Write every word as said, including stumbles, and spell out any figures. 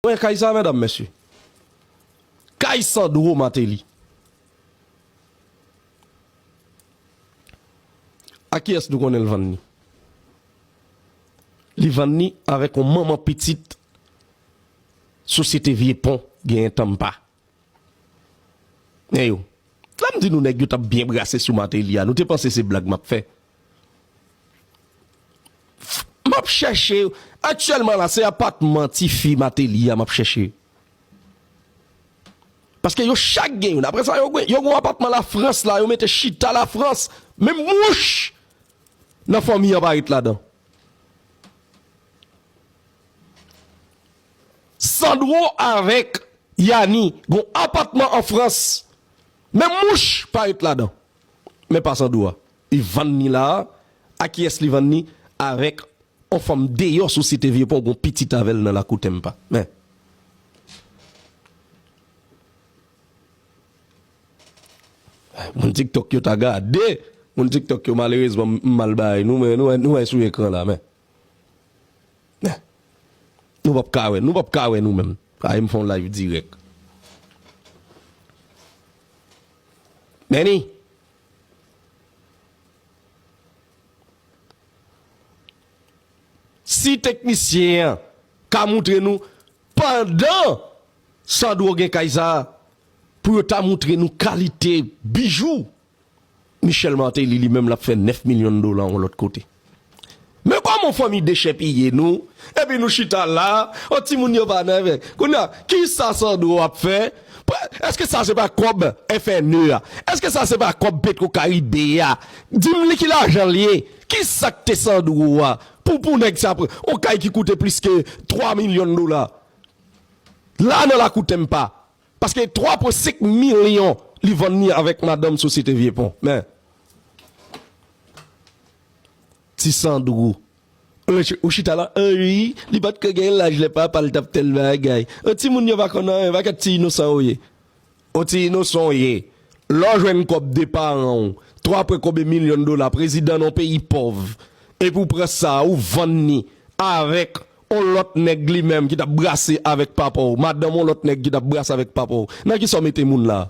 Wè kay sa, medam, mesye. Kay Sandro Martelly. A kiyès nou konnen l vann li? Li vann li avèk yon manman pitit sosyete Vye Pon genyen Tampa. Men yo. Lè m di nou nèg yo t ap byen brase sou Martelly a, nou te panse se blag m ap fè. M ap chèche, aktyèlman la, se apatman tifi Martelly a m ap chèche. Paske yo chak gen youn. Apre sa, yo gen, yo gen yon apatman Lafrans la, yo mete chita Lafrans. Menm mouch nan fanmi an pa ret ladan. Sandro avèk Yani gen yon apatman an Frans. Menm mouch pa ret ladan. Men pa Sandro a. Li vann ni la a. A kiyès li vann ni? Avèk yon fanm deyò sosyete Vye Pon, gen yon pitit avè l nan lakou Tampa. Men. Moun TikTok yo ta gade. Moun TikTok yo, malerezman, m mal bay nou, men nou wè, nou wè sou ekran la, men. Men. Nou p ap ka wè, nou p ap ka wè nou menm. Ay, m fè yon live dirèk. Men ni. Si teknisyen an ka moutre nou pandan Sandro gen kay sa a, pou yo ta moutre nou kalite bijou Michel Martelly li menm l ap fè nèf milyon dola yon lòt kote. Men kòman yon fanmi dechèpiye nou, epi nou chita la, o timoun yo pa nan efè. Kounye a, kisa Sandro ap fè? Èske sa se pa kòb F N E a? Èske sa se pa kòb Petro Caribe a? Di m li ki lajan l ye? Kisa k te Sandro a? Pou, pou nèg sa pran yon kay ki koute plis ke twa milyon dola. La nan lakou Tampa. Paske twa pwen senk milyon li vann ni avèk madanm sosyete Vye Pon. Men. Ti Sandro. Ou chita la, anri, li pa t ka gen laj lè papa l t ap tèl bagay. Yon timoun yo pa konn anyen, pa kèt ti inosan ou ye. Yon ti inosan ou ye. Lè w jwenn kòb de paran w, twa pwen konbyen milyon dola, prezidan nan yon peyi pòv, epi w pran sa, ou vann ni avèk yon lòt nèg li menm ki t ap brase avèk papa w, madanm yon lòt nèg ki t ap brase avèk papa w. Nan kisa w mete moun la?